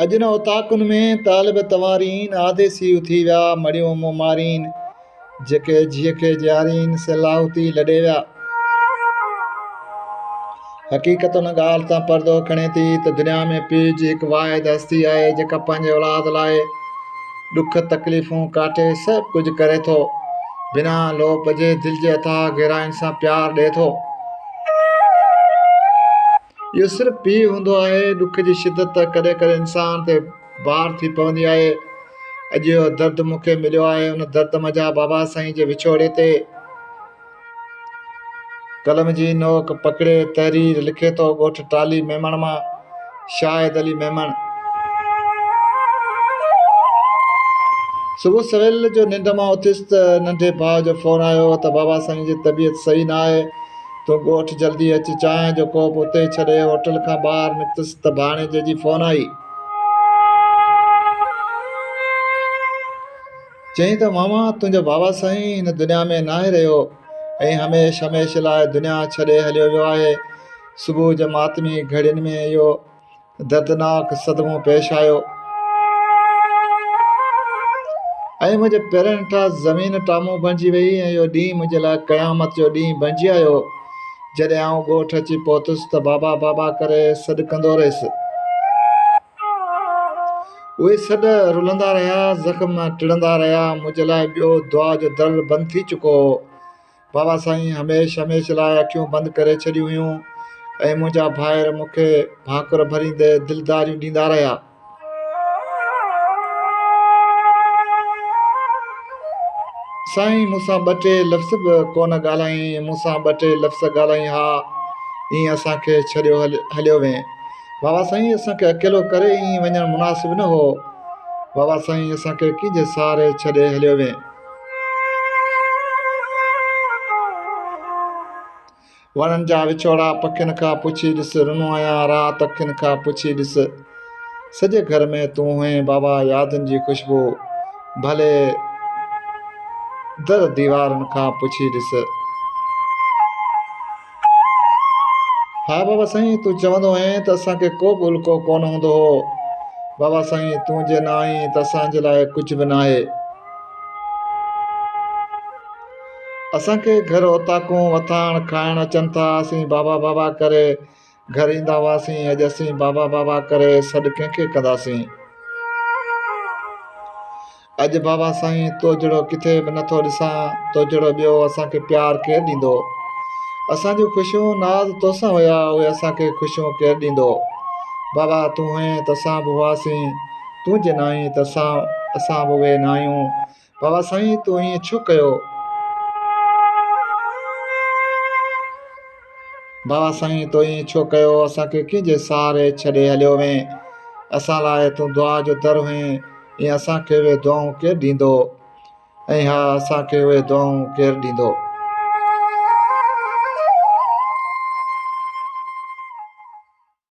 اڄ نه اوطاقن ۾ طالب توارين، آديسي اٿي ويا مڙيون مون مارين، جيڪي جيء کي جيارين، سي لاهوتي لڏي ويا. حقيقت ان ڳالهه تان پردو کڻي ٿي ته دنيا ۾ پيء جي هڪ واحد هستي آهي جيڪا پنهنجي اولاد لاء ڏک تڪليفون ڪاٽي سڀ ڪجهه ڪري ٿو. بنا لوڀ جي دل جي اٿاهه گهراين سان پيار ڏئي ٿو. اهو صرف پيء هوندو آهي. ڏک جي شدت ڪڏهن ڪڏهن انسان تي بار ٿي پوندي آهي. اڄ اهو درد مون کي مليو آهي. ان درد منجهان بابا سائين جي وڇوڙي تي قلم جي نوڪ پڪڙي تحرير لکي ٿو ڳوٺ ٽالهي ميمڻ مان شاهد علي ميمڻ. صبح سويل جو ننڊ مان اٿيس ته ننڍي ڀاء جو فون آيو ته بابا سائين جي طبيعت صحيح نه آهي. تون ڳوٺ جلدي اچ. چانهه جو ڪوپ اتي ڇڏي هوٽل کان ٻاهر نڪتس ته ڀاڻيجي جي فون آئي. چيائين ته ماما تنهنجو بابا سائين هن دنيا ۾ ناهي رهيو ۽ هميشھ هميشھ لاء دنيا ڇڏي هليو ويو آهي. صبح جي ماتمي گهڙين ۾ اهو دردناڪ صدمو پيش آيو ۽ منهنجي پيرن هيٺان زمين ٽامون بڻجي وئي ۽ اهو ڏينهن منهنجي لاء قيامت جو ڏينهن بڻجي آيو. جڏهن آئون ڳوٺ اچي پهتس ته بابا بابا ڪري سڏ ڪندو رهيس. اهي سڏ رلندا رهيا، زخم ٽڙندا رهيا، منهنجي لاء ٻيو دعا جو در بند ٿي چڪو هو. بابا سائين هميشھ هميشھ لاء اکيون بند ڪري ڇڏيون هيون ۽ منهنجا ڀائر مون کي ڀاڪر ڀريندي دلداريون ڏيندا رهيا. سائين مون سان ٻه ٽي لفظ به ڪونه ڳالهايائين، مون سان ٻه ٽي لفظ ڳالهائين ها، ائين اسان کي ڇڏيو هليو وئين. بابا سائين اسان کي اڪيلو ڪري ائين وڃڻ مناسب نه هو. بابا سائين اسان کي ڪنهن جي سهاري ڇڏي هليو وئين. وڻن جا وڇوڙا پکين کان پڇي ڏس، رنو آهيان رات اکين کان پڇي ڏس. سڄي گهر ۾ تون هئين بابا يادن جي خوشبو، ڀلي در ديوارن کان پڇي ڏس. ها بابا سائين تون چوندو هئين ته اسان کي ڪو به الڪو ڪونه هوندو هو. بابا سائين تون جي نه آهين ته اسان جي لاء ڪجهه به ناهي. اسان کي گهر اوطاقون وٿاڻ کائڻ اچن ٿا. اسين بابا بابا ڪري گهر ايندا هئاسين. اڄ اسين بابا بابا ڪري سڏ ڪنهن کي ڪنداسين. اڄ بابا سائين تو جهڙو ڪٿي به نٿو ڏسان، تو جهڙو ٻيو اسان کي پيار ڪير ڏيندو؟ اسان جون خوشيون ناز توسان هيا، اهي اسان کي خوشيون ڪير ڏيندو؟ بابا تون هئين ته اسان به هئاسين، تون جي ناهين ته اسان اسان به اهي ناهيون. بابا سائين تو ائين ڇو ڪيو؟ بابا سائين تو ائين ڇو ڪيو؟ اسان کي ڪنهن جي سهاري ڇڏي هليو وئين؟ اسان لاء تون دعا جو در هئين، ۽ اسان کي اهي دعائون ڪير ڏيندو؟ ۽ ها اسان کي اهي دعائون ڪير ڏيندو؟